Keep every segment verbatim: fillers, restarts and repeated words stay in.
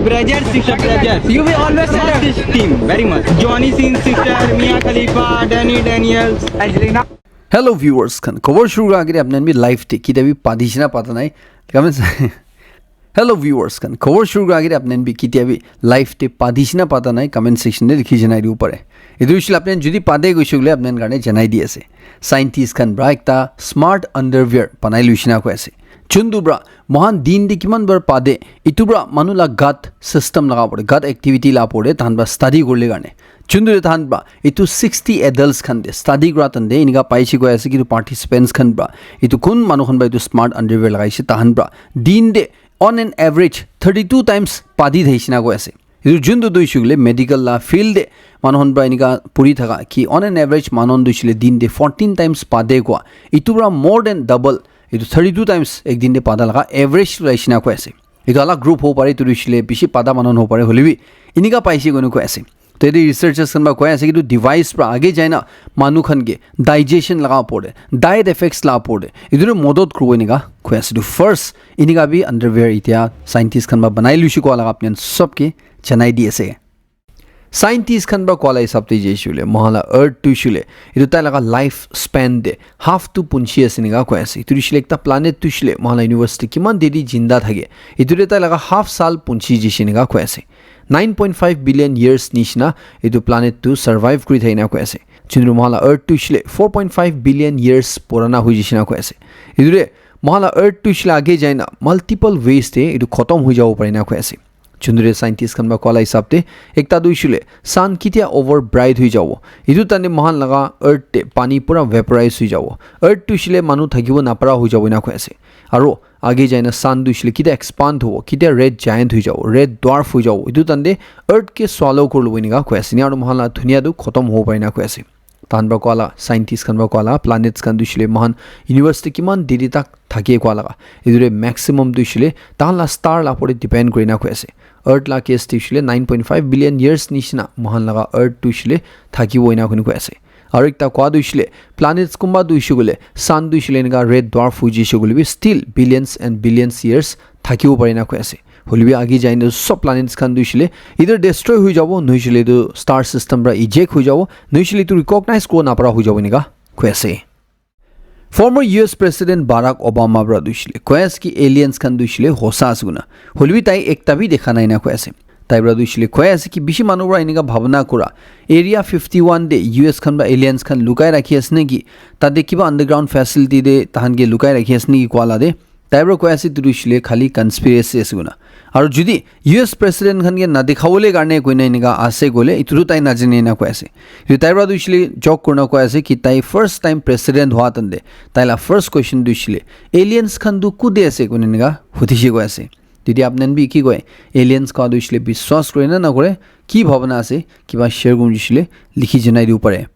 Pleasure, sister, pleasure. You will always support this team very much. Johnny Sins sister, Mia Khalifa, Danny Daniels, Angelina. Hello viewers khan, khobor shuru kura agere apni khan bi live te kitia bi padi shina pata nai comment se- Hello viewers khan, khobor shuru kura agere apni khan bi kitia bi live te padi shina pata nai comment section te likhi janai dibo pare. Etu hoisile apni khan jodi pade goise koile apni khan karne janai di ase. Scientist khan para ekta smart underwear banai luishina koi ase. Chundu para mohan din te kiman bar pade, itu para manu la gut system laga pore, gut activity la pore tahan para study kurle karne. Chundu te tahan para itu sixty adults khan te study kura tan te enika paise koi ase ki itu participants khan para itu kun manu khan para itu smart underwear lagaise tahan para din te on an average thirty two times padi thaisina koi ase. Itu juntu tu hoishe koile medical la field te manu khan para enika puri thaka ki on an average manu khan tu hoishe koile din te fourteen times pade kua. Itu para more than double, itu thirty two times ek din te pada laga average tu laishe na koi ase. Itu alak group hobo pare, itu tu hoishe koile bishi pada manu khan hobo pare, hoile bi enika paise koina koi ase. To yate researchers khan para koi ase ki itu device para age jai na manu khan ke digestion laga opor te, diet effects la opor te, itu tu modot kuribo enika koi ase. To first enika bi underwear itya scientist khan para banai luishe koa laga apni khan sob ke janai di ase. Scientist khan para koa la hisab te jaise koile mohan la earth tu hoishe koile itu tai laga life span te half tu punchi ase enika koi ase. Itu tu hoishe koile ekta planet tu hoishe koile mohan la universe te kiman deri jinda thake, itu te tai laga half sal punchi jaise enika koi ase. Nine point five billion years nishina itu planet tu survive kuri thakina koi ase. Chundu mohan la earth tu hoishe koile four point five billion years purana hoi jaise na koi ase. Itu te mohan la earth tu hoishe koile age jai na multiple ways te itu khotom hoi jabo pare na koi ase. Chundu te scientist khan para koa la hisab te ekta tu hoishe koile sun kitia over bright hoi jabo, itu time te mohan laga earth te pani pura vaporize hoi jabo. Earth tu hoishe koile manu thakibo napara hoi jabo ena koi ase. Aro age jai na sun tu hoishe koile kitia expand hobo, kitia red giant hoi jabo, red dwarf hoi jabo, itu time te earth ke swallow kuri lobo enika koi ase. Aro mohan la dunia tu khotom hobo pare na koi ase. Tahan para koa la, scientist khan para koa la, planets khan tu hoishe koile mohan universe te kiman deri tak thake koa laga, itu te maximum tu hoishe koile tahan la star la opor te depend kuri na koi ase. Earth la case tu hoishe koile nine point five billion years nishina mohan laga earth tu hoishe koile thakibo ena koi na koi ase. Aro ekta koa tu hoishe koile planets kunba tu hoishe koile sun tu hoishe koile enika red dwarf hoi jaise koile bi still billions and billions years thakibo pare na koi ase. Hoile bi age jai na sob planets khan tu hoishe koile either destroy hoi jabo, nohoishe koile itu star system para eject hoi jabo, nohoishe koile itu recognize kuribo napara hoi jabo enika koi ase. Former U S President Barack Obama para tu hoishe koile koi ase ki aliens khan tu hoishe koile hosa ase koina. Hoile bi tai ekta bi dekha nai na koi ase. Tai para tu hoishe koile koi ase ki bishi manu para enika bhabana kura Area fifty one te U S khan para aliens khan lukai rakhi ase naki, tate kiba underground facility te tahan ke lukai rakhi ase naki koa la te tai para koi ase itu tu hoishe koile khali conspiracy ase koina. Aro jodi U S president khan ke nadikhabole karne koina enika ase koile itu tu tai najane na koi ase. Itu tai para tu hoishe koile joke kurina koi ase ki tai first time president hua time te tai la first question tu hoishe koile aliens khan tu kute ase koina enika hudishe koi ase. Tete apni khan bi ki koi, aliens koa tu hoishe koile biswas kure na nakure, ki bhabana ase, kiba share kuribo hoishe koile likhi janai dibo pare.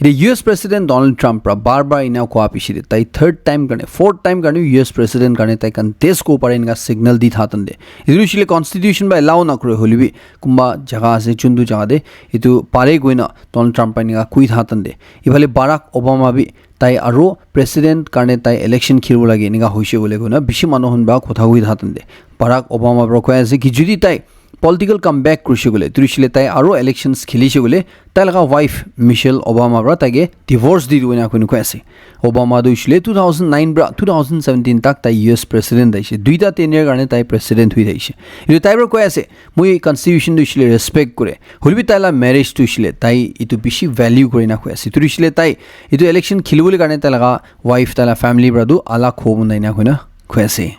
Ete U S President Donald Trump para bar bar ena koa piche te tai third time karne, fourth time karne U S President karne tai contest kuribo pare enika signal di tha time te. Etu hoishe koile constitution para allow na kore hoile bi kunba jaga ase, juntu jaga te etu pare koina Donald Trump para enika koi tha time te. Ifale Barack Obama bi tai aro president karne tai election khelibo lage enika hoishe koile koina bishi manu khan para kotha koi tha time te. Barack Obama para koi ase ki jodi tai political comeback kurishe koile, etu hoishe koile tai aro elections khelishe koile, tai laga wife Michelle Obama para tai ke divorce di dibo ena koina koi ase. Obama tu hoishe koile two thousand nine para two thousand seventeen tak tai U S president ahishe. Duita tenure karne tai president hui thaishe. Etu tai para koi ase, moi constitution tu hoishe koile respect kore. Hoile bi tai la marriage tu hoishe koile tai etu bishi value kore na koi ase. Etu hoishe koile tai etu election khelibole karne tai laga wife, tai la family para tu alak hobo nai na koina koi ase.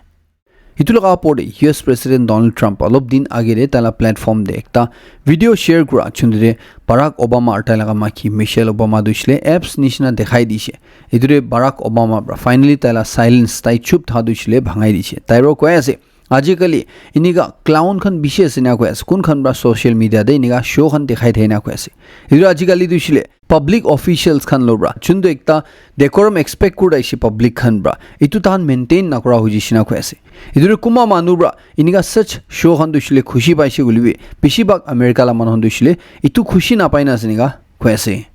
Etu laga opor te U S President Donald Trump olop din age te tai la platform te ekta video share kura chunde te Barack Obama aru tai laga maiki Michelle Obama tu hoishe koile apes nishina dekhai dishe. Etu te Barack Obama para finally tai la silence, tai chup tha tu hoishe koile bhangai dishe. Tai para koi ase, ajikali enika clown khan bishi ase na koi ase. Kun khan para social media te enika show khan dekhai thai na koi ase. Etu ajikali tu hoishe koile public officials khan lo para, juntu ekta decorum expect kuri thakishe public khan para, etu tahan maintain nakura hoi jishe na koi ase. Etu tu kunba manu para enika such show khan tu hoishe koile khushi paishe koile bi, bishi bhag America la manu khan tu hoishe koile etu khushi napai na ase enika koi ase.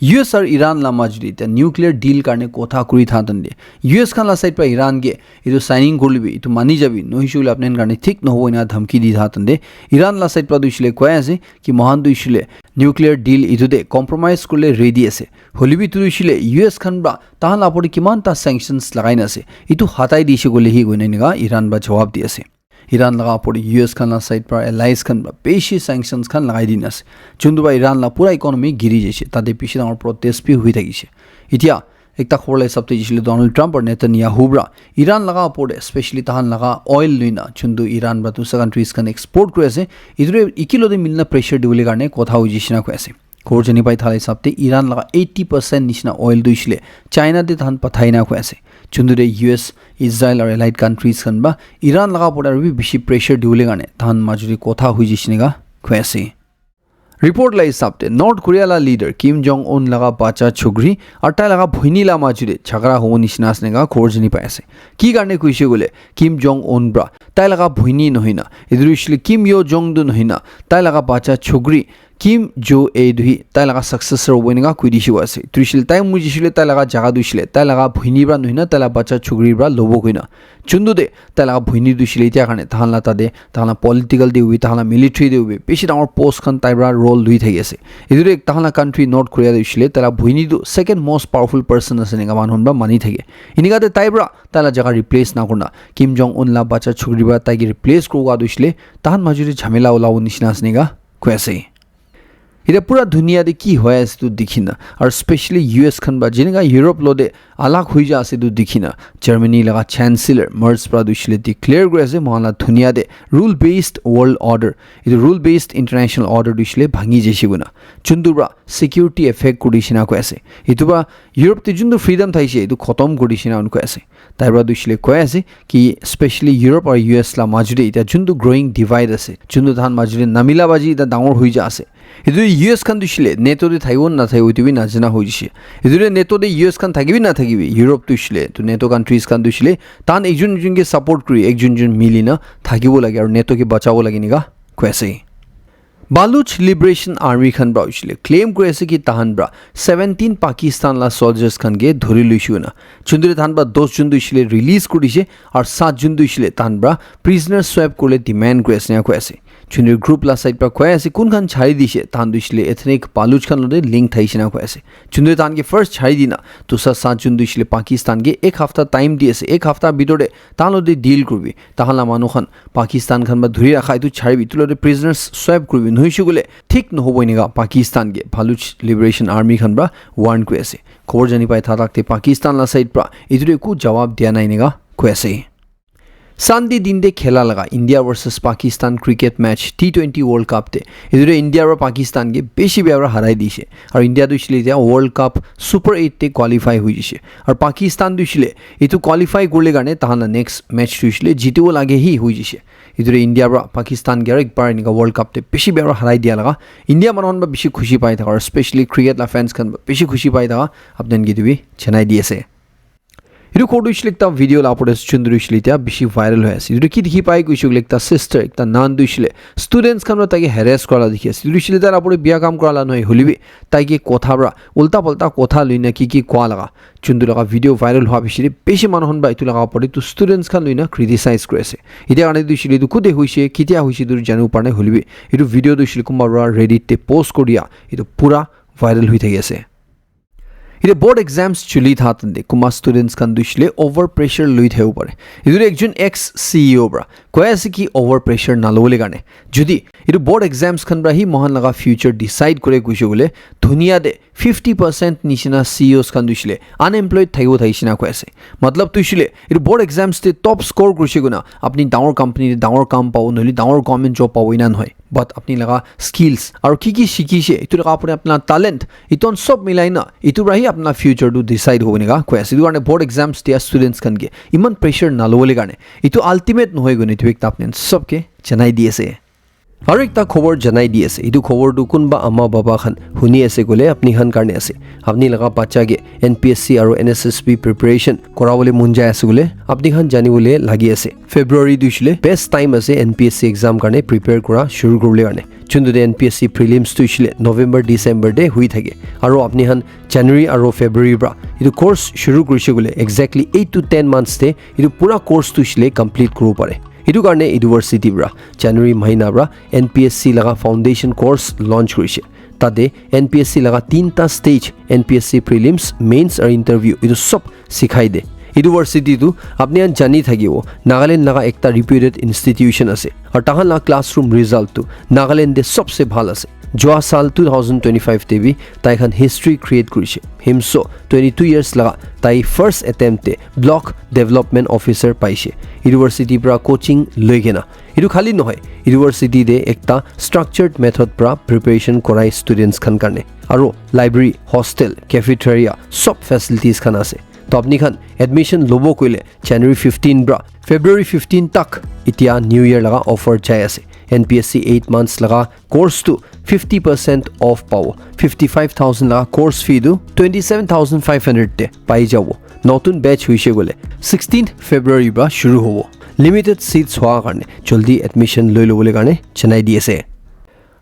U S aru Iran la majud te nuclear deal karne kotha kuri tha tande, U S khan la side pra Iran ke etu signing kurle bi etu mani jabi, nohoishe koile apni khan karne thik nohobo ena dhamki di tha tande, Iran la side pra tu hoishe le koi ase ki mohan tu hoishe le nuclear deal etu te compromise kurle ready ase. Hoile bi tu hoishe le U S khan pra tahan la opor te kiman ta sanctions lagai na ase, etu hatai dishe koile hi koina enika Iran pra jawab di ase. Iran laga opor te U S khan la side pra allies khan pra bishi sanctions khan lagai dina ase. Chuntu pra Iran la pura economy giri jaise. Tate bishi dangor protest bi hui thakise. Etia ekta khobor la hisab te jisile Donald Trump aru Netanyahu pra Iran laga opor te, especially tahan laga oil luina, chuntu Iran pra dusa countries khan export kuri ase, etu te ekilo te milina pressure dibole karne kotha hui jisina koi ase. Khobor jani pai thala hisab te Iran laga eighty percent nishina oil tu hoishe le China te tahan pathai na koi ase. Chuntu te U S, Israel aru allied countries khan pra Iran laga opor te aru bi bishi pressure dibole karne tahan majuri kotha hui jishe neka koi ase. Report la hisab te North Korea la leader Kim Jong Un laga bacha chukri aru tai laga bhoini la majuri jhagara hobo nishina ase neka khobor jani pai ase. Ki karne koishe koile Kim Jong Un pra tai laga bhoini nohoina, etu hoishe le Kim Yo Jong tu nohoina, tai laga bacha chukri Kim Jo A tu hi tai laga successor hobo enika koi dishe koi ase. Tu hoishe le tai mujishe le tai laga jaga tu hoishe le tai laga bhoini pra nohoina tai laga bacha chukri pra lobo koina. Chuntu te tai laga bhoini tu hoishe le etia karne tahan la tate, tahan la political te hobi, tahan la military te hobi, bishi dangor post khan tai pra role lui thaki ase. Etu te tahan la country North Korea te hoishe le tai laga bhoini tu second most powerful person ase enika manu khan pra mani thake. Enika te tai pra tai la jaga replace na kurina Kim Jong Un la bacha chukri pra tai ke replace kuribo tu hoishe le tahan majuri jhamela ulabo nishina ase enika koi ase. Etia pura dunia te ki hoi ase tu dikhina, aru specially U S khan pra jeneka Europe lo te alag hoi ja ase tu dikhina, Germany laga Chancellor Merz pra tu hoishe le declare kuri ase mohan la dunia te rule based world order, etu rule based international order tu hoishe le bhangi jaise koina, chuntu pra security affect kuri dishina koi ase. Etu pra Europe te juntu freedom thaise etu khotom kuri dishina koi ase. Tai pra tu hoishe le koi ase ki specially Europe aru U S la majute etia juntu growing divide ase, juntu tahan majute namila baji etia dangor hoi ja ase. Etu U S khan tu hoishe le NATO te thakibo na thakibo etu bi najana hoi jaise. Etu te NATO te U S khan thakibi na thakibi, Europe tu hoishe le tu NATO countries khan tu hoishe le tahan ekjun ekjun ke support kuri ekjun ekjun mili na thakibo lage aru NATO ke bachabo lage enika koi ase. Baluch Liberation Army khan pra hoishe le claim kuri ase ki tahan pra seventeen Pakistan la soldiers khan ke dhori loishe koina. Chundri tahan pra dos jun tu hoishe le release kuri dishe aru sat jun tu hoishe le tahan pra prisoner swap kurle demand kuri ase ena koi ase. Chundri group la side pra koi ase kun khan chari dishe tahan tu hoishe le ethnic Baluch khan lote link thaishe na koi ase. Chundri tahan ke first chari dina dusa sat jun tu hoishe le Pakistan ke ek hafta time di ase. Ek hafta bitor te tahan lote deal kuribi. Tahan la manu khan Pakistan khan pra dhuri rakha etu charibi, etu lote prisoners swap kuribi, nohoishe koile thik nohobo enika Pakistan ke Baluch Liberation Army khan pra warn kuri ase. Khobor jani pai tha thak te Pakistan la side pra etu te eku jawab dia nai enika koi ase. Sunday din te khela laga India versus Pakistan cricket match T twenty World Cup te etu te India pra Pakistan ke bishi bia pra harai dishe. Aru India tu hoishe le etia World Cup Super eight te qualify hoi jaise. Aru Pakistan tu hoishe le etu qualify kurle karne tahan la next match tu hoishe le jitibo lage hi hoi jaise. Etu te India pra Pakistan ke aru ek bar enika World Cup te bishi bia pra harai dia laga India manu khan pra bishi khushi pai thaka aru specially cricket la fans khan pra bishi khushi pai thaka apni khan ke etu bi janai di ase. Etu khobor tu hoishe le ekta video la opor te chundri hoishe le etia bishi viral hoi ase. Etu ki dikhi pai koishe koile ekta sister, ekta nan tu hoishe le students khan pra tai ke harass kura la dikhi ase. Etu hoishe le tai la opor te bia kam kura la nohoi, hoile bi tai ke kotha pra ulta palta kotha lui na ki ki koa laga chundri laga video viral hua bishi te bishi manu khan pra etu laga opor te etu students khan lui na criticize kuri ase. Etia karne tu hoishe le etu kute hoishe, ketia hoishe etu janibo para nai, hoile bi etu video tu hoishe le kunba pra Reddit te post kuri dia etu pura viral hoi thaki ase. Etia board exams chuli tha tante kunba students khan tu hoishe le over pressure lui thakibo pare. Etu tu ekjon ex C E O pra koi ase ki over pressure nalobole karne. Jodi etu board exams khan pra hi mohan laga future decide kore koishe koile dunia te fifty percent nishina C E Os khan tu hoishe le unemployed thakibo thakishe na koi ase. Matlab tu hoishe le etu board exams te top score kurishe koina apni dangor company te dangor kam pabo nohole dangor government job pabo ena nohoi. But apni laga skills aru ki ki shikishe, etu laga apni apna talent, etu khan sob milai na, etu para hi apna future tu decide hobo enika koi ase. Etu karne board exams dia students khan ke iman pressure nalobole karne, etu ultimate nohoi koine etu ekta apni khan sob ke janai di ase. Aru ekta khobor janai di ase. Etu khobor tu kunba ama baba khan huni ase koile apni khan karne ase. Apni laga bacha ke N P S C aru N S S B preparation korabole mon jai ase koile apni khan janibole lagi ase. February tu hoishe le best time ase N P S C exam karne prepare kora shuru kuribole karne. Chuntu de N P S C prelims tu hoishe le November, December de hui thake. Aru apni khan January aru February pra etu course shuru kurishe koile exactly eight to ten months de etu pura course tu hoishe le complete kuribo pare. Etu karne university pra January mahina pra N P S C laga foundation course launch kurishe. Tate N P S C laga tinta stage, N P S C prelims, mains aru interview, etu sob sikhai de. University tu apni khan jani thakibo, Nagaland laga ekta reputed institution ase. Aru tahan laga classroom result tu Nagaland de sobse bhal ase. Jua sal two thousand twenty-five te bi tai khan history create kurishe. Himso twenty-two years laga tai first attempt te block development officer paishe. University pra coaching loi kena. Etu khali nohoi, university de ekta structured method pra preparation korai students khan karne. Aru library, hostel, cafeteria, sob facilities khan ase. To apni khan admission lobo koile January fifteen pra February fifteen tak etia New Year laga offer jai ase. N P S C eight months laga course tu fifty percent off pabo. Fifty-five thousand laga course fee tu twenty-seven thousand five hundred te pai jabo. Notun batch hoishe koile sixteenth February pra shuru hobo. Limited seats hoa karne jaldi admission loi lobole karne janai di ase.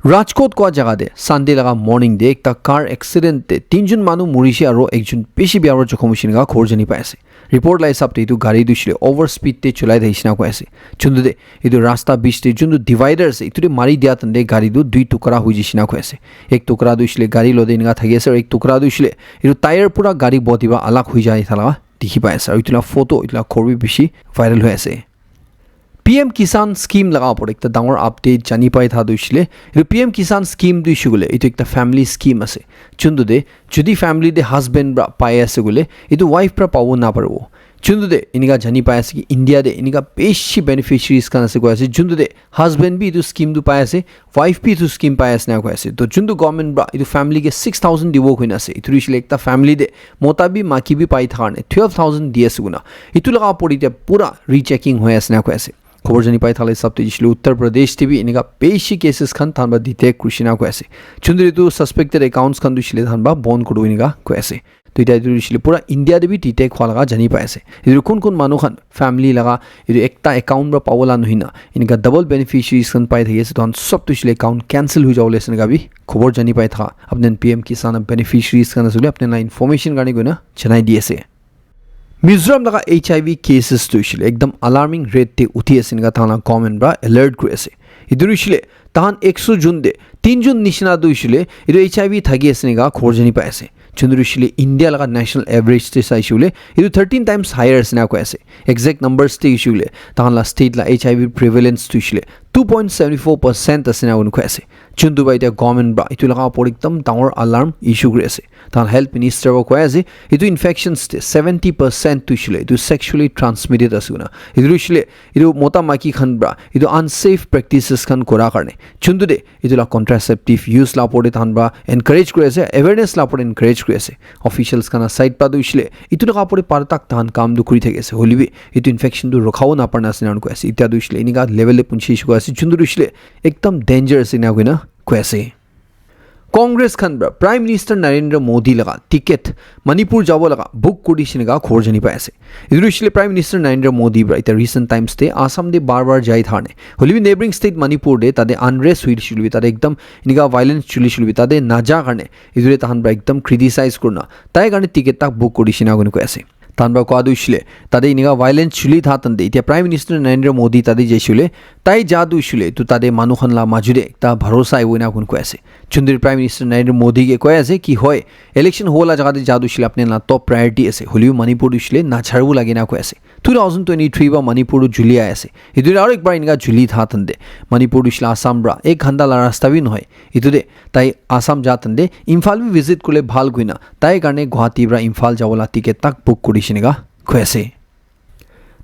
Rajkot koa jaga te Sunday laga morning te ekta car accident te tinjun manu morishe aru ekjun bishi bia para jokhom hoishe enika khobor jani pai ase. Report la hisab te etu gari tu hoishe le over speed te cholai thakishe na koi ase. Chuntu te etu rasta bich te juntu divider ase, etu te mari dia tante gari tu dui tukra hoi jishe na koi ase. Ek tukra tu hoishe le gari lo te enika thaki ase aru ek tukra tu hoishe le etu tyre pura gari body para alag hoi jai thala dikhi pai ase. Aru etu la photo, etu la ghor bi bishi viral hoi ase. P M Kisan scheme laga opor ekta dangor update jani pai tha tu hoishe le, etu P M Kisan scheme tu hoishe koile etu ekta family scheme ase. Chuntu te jodi family te husband pra pai ase koile etu wife pra pabo na paribo. Chuntu te enika jani pai ase ki India te enika bishi beneficiaries khan ase koi ase. Chuntu te husband bi etu scheme tu pai ase, wife bi etu scheme pai ase na koi ase. To juntu government pra etu family ke six thousand dibo koi na ase. Etu hoishe le ekta family te mota bi maki bi pai thaka karne twelve thousand di ase koina. Etu laga opor te pura rechecking hoi ase na koi ase. Khobor jani pai thala hisab te hoishe le Uttar Pradesh te bi enika bishi cases khan tahan pra detect kurishe na koi ase. Chuntu etu suspected accounts khan tu hoishe le tahan pra bon kuri do enika koi ase. To etia etu hoishe le pura India te bi detect hua laga jani pai ase. Etu kun kun manu khan family laga etu ekta account pra pabo la nohoi na enika double beneficiaries khan pai thaki ase, tahan sob tu hoishe le account cancel hoi jabo le ase enika bi khobor jani pai tha. Apni khan P M Kisan beneficiaries khan ase koile apni khan la information karne koina janai di ase. Mizoram laga H I V cases tu hoishe le ekdam alarming rate te uthi ase enika tahan la government pra alert kuri ase. Etu hoishe le tahan ekso jun te tinjun nishina tu hoishe le etu H I V thaki ase enika khobor jani pai ase. Chuntu hoishe le India laga national average te saishe koile etu thirteen times higher ase enika koi ase. Exact numbers te hoishe koile tahan la state la H I V prevalence tu hoishe le two point seven four percent ase enika koi ase. Chuntu pra etia government pra etu laga opor ekdam dangor alarm issue kuri ase. Tahan health minister pra koi ase etu infections te seventy percent tu hoishe le etu sexually transmitted ase koina. Etu hoishe le etu mota maki khan pra etu unsafe practices khan kora karne. Chuntu te etu la contraceptive use la opor te tahan pra encourage kuri ase, awareness la opor te encourage kuri ase. Officials khan la side pra tu hoishe le etu laga opor te para tak tahan kam tu kuri thaki ase. Hoile bi etu infection tu rukha bo na para na ase enika koi ase. Etia tu hoishe le enika level te punchi ase koi ase. Chuntu hoishe le ekdam danger ase enika koina koi ase. Congress khan pra Prime Minister Narendra Modi laga ticket Manipur jabo laga book kuri dishe enika khobor jani pai ase. Etu hoishe le Prime Minister Narendra Modi pra etia recent times te Assam te bar bar jai tha karne. Hoile bi neighboring state Manipur te tate unrest hoi dishe koile bi tate ekdam enika violence chuli dishe koile bi tate naja karne etu te tahan pra ekdam criticize kurina tai karne ticket tak book kuri dishe enika koi ase. Tahan pra koa tu hoishe le tate enika violence chuli tha tante etia Prime Minister Narendra Modi tate jaishe koile tai ja tu hoishe le etu tate manu khan la maju te ekta bharosa ahibo enika koi ase. Chuntu te Prime Minister Narendra Modi ke koi ase ki hoi election hola jaga te ja tu hoishe le apni khan la top priority ase. Hoile bi Manipur tu hoishe le nacharibo lage enika koi ase. Two thousand twenty-three pra Manipur tu juli ahi ase. Etu te aru ekbar enika juli tha tante Manipur tu hoishe le Assam pra ek ghanta la rasta bi nohoi. Etu te tai Assam ja tante Imphal bi visit kurle bhal koina tai karne Guwahati pra Imphal jabo la ticket tak book kuri dishe enika koi ase.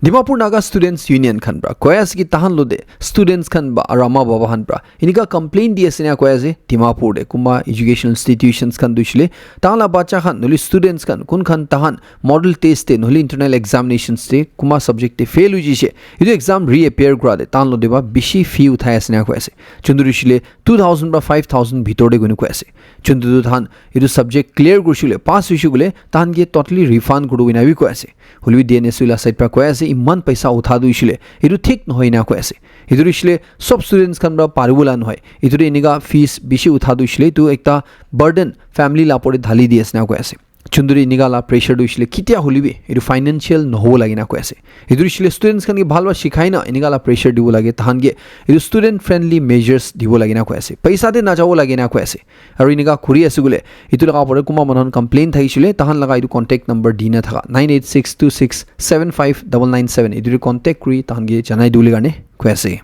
Dimapur Naga Students Union khan pra koi ase ki tahan lo de students khan ba aro ama baba khan pra enika complaint di ase na koi ase Dimapur de kuma educational institutions khan dushile tahan la bacha khan noli students khan kun khan tahan model test te noli internal examinations te kuma subject te fail hui jishe itu exam reappear kura de tahan lo de ba bishi fee uthai ase na koi ase chundu dushile two thousand ba five thousand bhitor de guni koi ase chundu tu tahan itu subject clear kurishile pass huishile tahan ke totally refund kuru ina bi koi ase Hoilebi D N S U la side pra koi ase iman paisa utha du ishile etu thik nohoi na koi ase etu ishile sob students khan pra paribo la nohoi etu de enika fees bishi utha du ishile etu ekta burden family la opor te dhali di ase na koi ase chunduri enika la pressure du ishile kitia hoilebi etu financial nohobo lagi na koi ase etu ishile students khan ke bhal ba shikhai na enika la pressure dibo lage tahan ke etu student friendly measures dibo lagi na koi ase paisa de na jabo lagi na koi ase Aru enika khuri ase koile etu laga opor te kunba manu khan complain thakishe koile tahan laga etu contact number dina thaka nine eight six two six seven five double nine seven etu te contact kuri tahan ke janai dibole karne koi ase.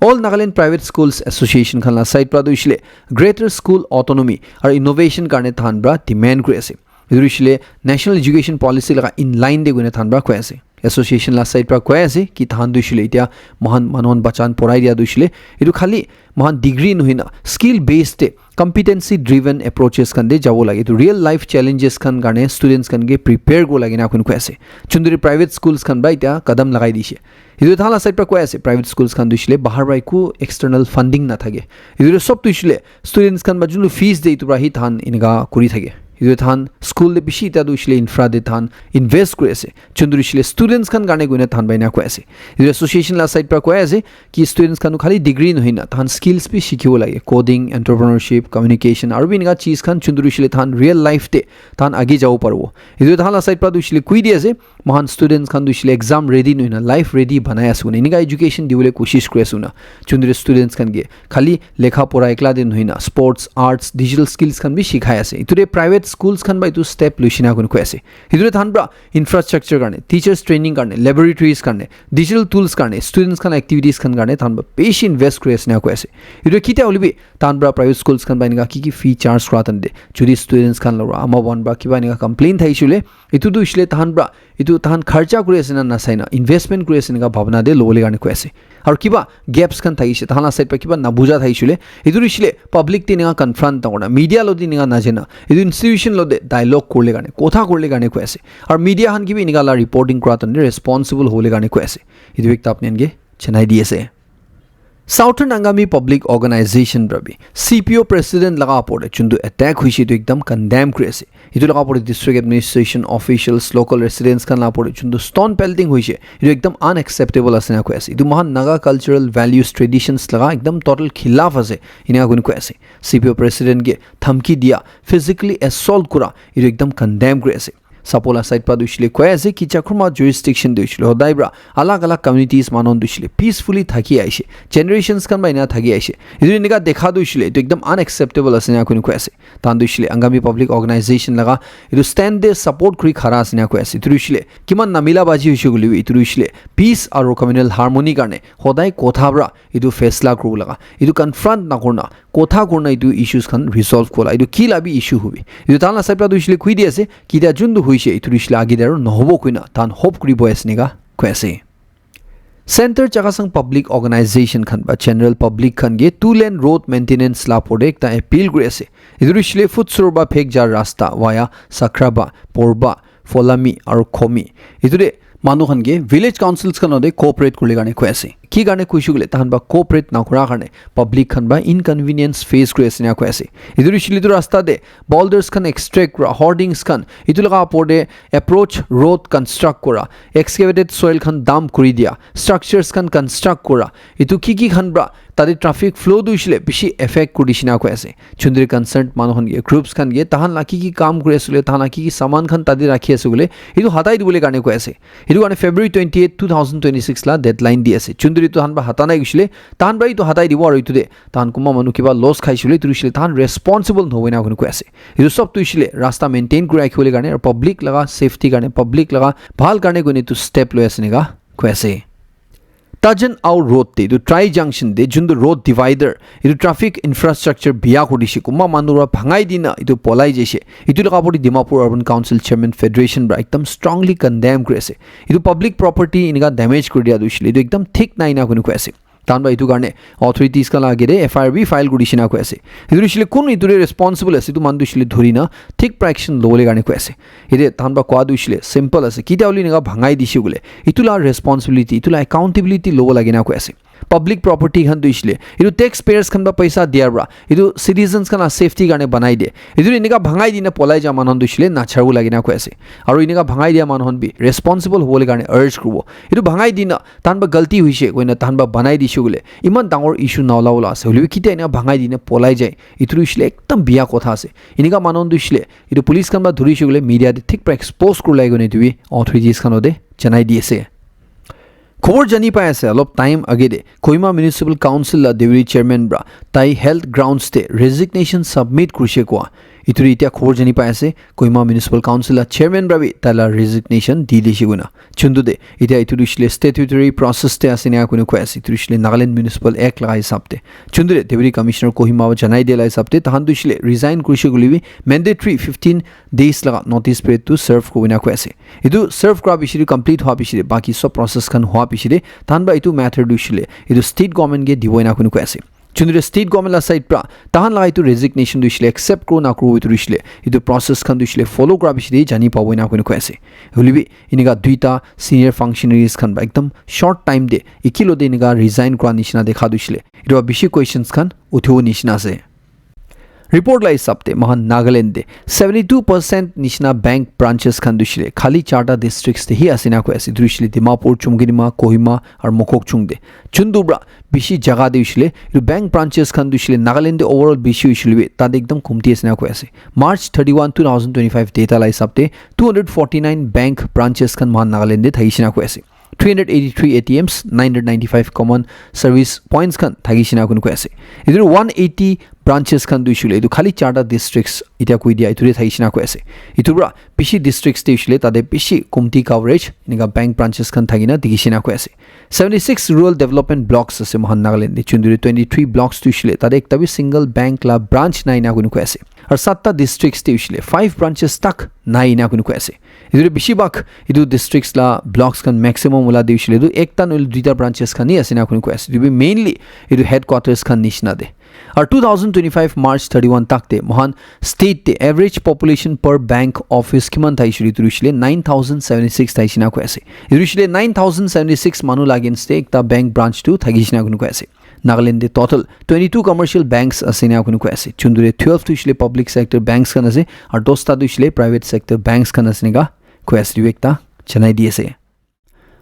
All Nagaland Private Schools Association khan la side pra tu hoishe koile greater school autonomy aru innovation karne tahan pra demand kuri ase. Etu hoishe koile National Education Policy laga in line te koina tahan pra koi ase. Association la side pra koi ase ki tahan tu hoishe koile etia mohan manu khan bacha khan porai dia tu hoishe koile etu khali mohan degree nohoi na skill based te competency driven approaches khan te jabo lage etu real life challenges khan karne students khan ke prepare kura lage na koi ase chunduri private schools khan ba etia kadam lagai dishe etu tahan la side pra koi ase private schools khan tu hoishe koile bahar pra eku external funding na thake etu sob tu hoishe koile students khan ba junu fees de etu pra hi tahan enika kuri thake etu tahan school de bishi etia tu hoishe koile infra de tahan invest kuri ase chunduri hoishe koile students khan karne koina tahan ba ena koi ase etu association la side pra koi ase ki students khan tu khali degree nohoi na tahan skills bi shikhibo lage coding entrepreneurship communication aru bi enika cheez khan chunduri hoishe koile tahan real life te tahan age jabo paribo etu tahan la side pra tu hoishe koile koi di ase mohan students khan tu hoishe koile exam ready nohoi na life ready banai ase koina enika education dibole koshish kuri ase koina chunduri students khan ke khali lekha pora ekla de nohoi na sports arts digital skills khan bi shikhai ase etu de private schools khan ba etu step loishe na koina koi ase etu de tahan pra infrastructure karne teachers training karne laboratories karne digital tools karne students khan activities khan karne tahan pra bishi invest kuri ase na koi ase etu kitia hoilebi tahan pra private schools khan pra enika ki ki fee charge kura tahan de jodi students khan la ama baba khan pra kiba enika complain thakishe koile etu tu hoishe koile tahan pra etu tahan kharcha kuri ase na nasai na investment kuri ase enika bhabna de lobole karne koi ase aru kiba gaps khan thakishe tahan la side pra kiba nabuja thakishe koile etu hoishe koile public te enika confront na kurna media lo de enika najai na etu institution lo de dialogue kurle karne kotha kurle karne koi ase aru media khan ke bi enika la reporting kura tahan de responsible hobole karne koi ase etu ekta apni khan ke janai di ase Southern Angami Public Organization pra bi C P O president laga opor te chundu attack hoishe etu ekdam condemn kuri ase etu laga opor te district administration officials local residents khan laga opor te chundu stone pelting hoishe etu ekdam unacceptable ase na koi ase etu mohan naga cultural values traditions laga ekdam total khilaf ase ena koi koi ase C P O president ke dhamki dia physically assault kura etu ekdam condemn kuri ase Sapo la side pra tu hoishe koile koi ase ki Chakruma jurisdiction tu hoishe koile hodai pra alag alag communities manu tu hoishe koile peacefully thaki aishe generations khan pra ena thaki aishe etu enika dekha tu hoishe koile etu ekdam unacceptable ase ena koi koi ase tahan tu hoishe koile Angami Public Organization laga etu stand de support kuri khara ase ena koi ase etu tu hoishe koile kiman namila baji hoishe koile bi etu tu hoishe koile peace aru communal harmony karne hodai kotha pra etu faisla kuribo laga etu confront na kurna kotha kurna etu issues khan resolve kura etu ki la bi issue hobi etu tahan la side pra tu hoishe koile koi di ase kitia juntu hoishe etu hoishe koile age de aru nohobo koina tahan hope kuri boi ase ena koi ase Center Chakhesang Public Organization khan ba general public khan ke two lane road maintenance la opor te ekta appeal kuri ase etu hoishe koile Futsur pra Phekjar rasta via Sakraba Porba Folami aru Khomi etu de manu khan ke village councils khan lote cooperate kurle karne koi ase ki karne koishe koile tahan pra cooperate na kura karne public khan pra inconvenience face kuri ase ena koi ase etu hoishe koile etu rasta de boulders khan extract kura hoardings khan etu laga opor te approach road construct kura excavated soil khan dump kuri dia structures khan construct kura etu ki ki khan pra tate traffic flow tu hoishe koile bishi affect kuri dishe ena koi ase chundri concerned manu khan ke groups khan ke tahan la ki ki kam kuri ase koile tahan la ki ki saman khan tate rakhi ase koile etu hatai dibole karne koi ase etu karne February twenty eight two thousand twenty six la deadline di ase chundri tu tahan pra hata nai hoishe koile tahan pra etu hatai dibo aru etu de tahan kunba manu kiba loss khaishe koile etu hoishe koile tahan responsible nohobo ena koi koi ase etu sob tu hoishe koile rasta maintain kuri rakhibole karne aru public laga safety karne public laga bhal karne koine etu step loi ase ena koi ase Tajan Au Road te, etu Tri Junction te, juntu road divider, etu traffic infrastructure biya kuri dishe, kunba manu para bhangai dina etu polai jaise. Etu laga opor te Dimapur Urban Council Chairman Federation para ekdam strongly condemn kuri ase. Etu public property enika damage kuri dia tu hoishe le, etu ekdam thik nai na koi kena koi ase. Tahan para etu karne authorities khan laga age te F I R bi file kuri dishe na koi ase. Etu hoishe le kun etu te responsible ase, etu manu tu hoishe le dhuri na thik para action lobole karne koi ase. Ete tahan para koa tu hoishe le simple ase. Kitia hole enika bhangai dishe koile, etu laga responsibility, etu laga accountability lobo lage na koi ase. Public property khan tu hoishe le, etu taxpayers khan para paisa diya para, etu citizens khan laga safety karne banai de. Etu enika bhangai dina polai ja manu khan tu hoishe le nacharibo lage na koi ase. Aru enika bhangai dia manu khan bi responsible hobole karne urge kuribo. Etu bhangai dina tahan para galti hoishe koina tahan para banai dishe koile, iman dangor issue na olabo la ase. Hoilebi kitia enika bhangai dina polai jai, etu tu hoishe le ekdam biya kotha ase. Enika manu khan tu hoishe le, etu police khan para dhurishe koile media te thik para expose kuribole koina etu bi authorities khan te janai di ase. Khobor jani pai ase, olop time age te Kohima Municipal Council laga deputy chairman para tai health grounds te resignation submit kurishe koa. Etu ri etia khobor jani pai ase, Kohima Municipal Council laga chairman para bi tai laga resignation di dishe koina. Chundu te, etia etu tu hoishe le statutory process te ase ena koi kena koi ase, etu tu hoishe le Nagaland Municipal Act laga hisab te. Chundu te Deputy Commissioner Kohima para janai dia laga hisab te, tahan tu hoishe le resign kurishe koile bi mandatory fifteen days laga notice period tu serve kurina koi ase. Etu serve kura piche te, complete hua piche te, baki sob process khan hua piche te, tahan para etu matter tu hoishe le etu state government ke dibo ena koi kena koi ase. Chundu te state government laga side para tahan laga etu resignation tu hoishe le accept kuribo na kuribo etu tu hoishe le etu process khan tu hoishe le follow kura piche te jani pabo ena koi kena koi ase. Hoilebi enika duita senior functionaries khan para ekdam short time te eki lo te enika resign kura nishina dekha tu hoishe le etu para bishi questions khan uthibo nishina ase. Report laga hisab te moikhan Nagaland te seventy two percent nishina bank branches khan tu hoishe le khali charta districts te hi ase na koi ase. Etu tu hoishe le Dimapur, Chumkedima, Kohima aru Mokokchung te. Chundu para bishi jaga te hoishe le etu bank branches khan tu hoishe le Nagaland te overall bishi hoishe le bi tate ekdam komti ase na koi ase. March thirty-one, two thousand twenty-five data laga hisab te two hundred forty-nine bank branches khan moikhan Nagaland te thakishe na koi ase. Three hundred eighty-three A T Ms, nine hundred ninety-five common service points khan thakishe na koi kena koi ase. Etu one eighty branches khan tu hoishe le etu khali charta districts etia koi dia etu te thakishe na koi ase. Etu para bishi districts te hoishe le tate bishi komti coverage enika bank branches khan thakina dikhishe na koi ase. Seventy-six rural development blocks ase moikhan Nagaland te, chundu te twenty-three blocks tu hoishe le tate ekta bi single bank laga branch nai na koi kena koi ase. Aru satta districts te hoishe le five branches tak nai na koi kena koi ase. Etu te bishi bhag etu districts laga blocks khan maximum wala te hoishe le etu ekta nohole duita branches khan hi ase na koi kena koi ase. Etu bi mainly etu headquarters khan nishina te. Aru two thousand twenty-five March thirty-one tak te moikhan state te average population per bank office kiman thakishe le etu hoishe le nine thousand seventy-six thakishe na koi ase. Etu hoishe le nine thousand seventy-six manu laga against te ekta bank branch tu thakishe na koi kena koi ase. Nagaland te total twenty-two commercial banks ase na koi kena koi ase. Chundu te twelve tu hoishe le public sector banks khan ase, aru dosta tu hoishe le private sector banks khan ase enika koi ase, etu ekta janai di ase.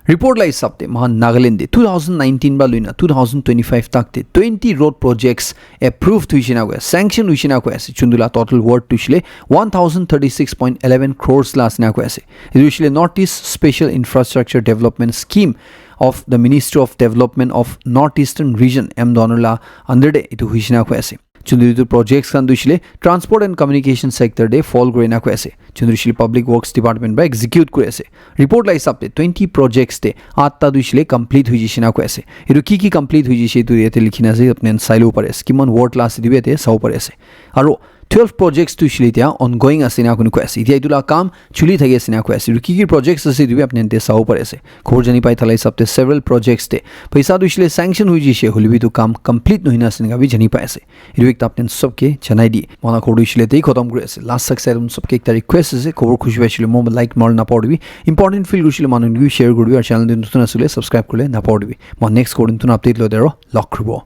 Report laga hisab te moikhan Nagaland te two thousand nineteen para loina two thousand twenty-five tak te twenty road projects approved hoishe na koi ase, sanction hoishe na koi ase. Chundu laga total worth tu hoishe le one thousand thirty-six point eleven crores laga ase na koi ase. Etu hoishe le North East Special Infrastructure Development Scheme of the Ministry of Development of North Eastern Region, M DoNER laga under te etu hoishe na koi ase. Chundu etu projects khan tu hoishe le transport and communication sector te fall kuri na koi ase. Chundu hoishe le public works department para execute kuri ase. Report laga hisab te twenty projects te atta tu hoishe le complete hoi jaise na koi ase. Etu ki ki complete hoi jaise etu yate likhi na ase, apni khan sai lobo pare ase. Kiman worth laga ase etu bi yate sabo pare ase. Aru twelve projects tu hoishe le etia ongoing ase na koi kena koi ase. Etia etu laga kam chuli thaki ase na koi ase. Etu ki ki projects ase etu bi apni khan te sabo pare ase. Khobor jani pai thala hisab te several projects te paisa tu hoishe le sanction hoi jaise, hoilebi etu kam complete nohoi na ase enika bi jani pai ase. Etu ekta apni khan sob ke janai di. Moikhan laga khobor tu hoishe le yate hi khotom kuri ase. Last tak sai apni sob ke ekta request ase, khobor khushi paishe le moi like mari na napahoribi. Important feel kurishe le manu khan ke share kuribi aru channel te notun ase le subscribe kuribole napahoribi. Moi next khobor notun update loi te aru log kuribo.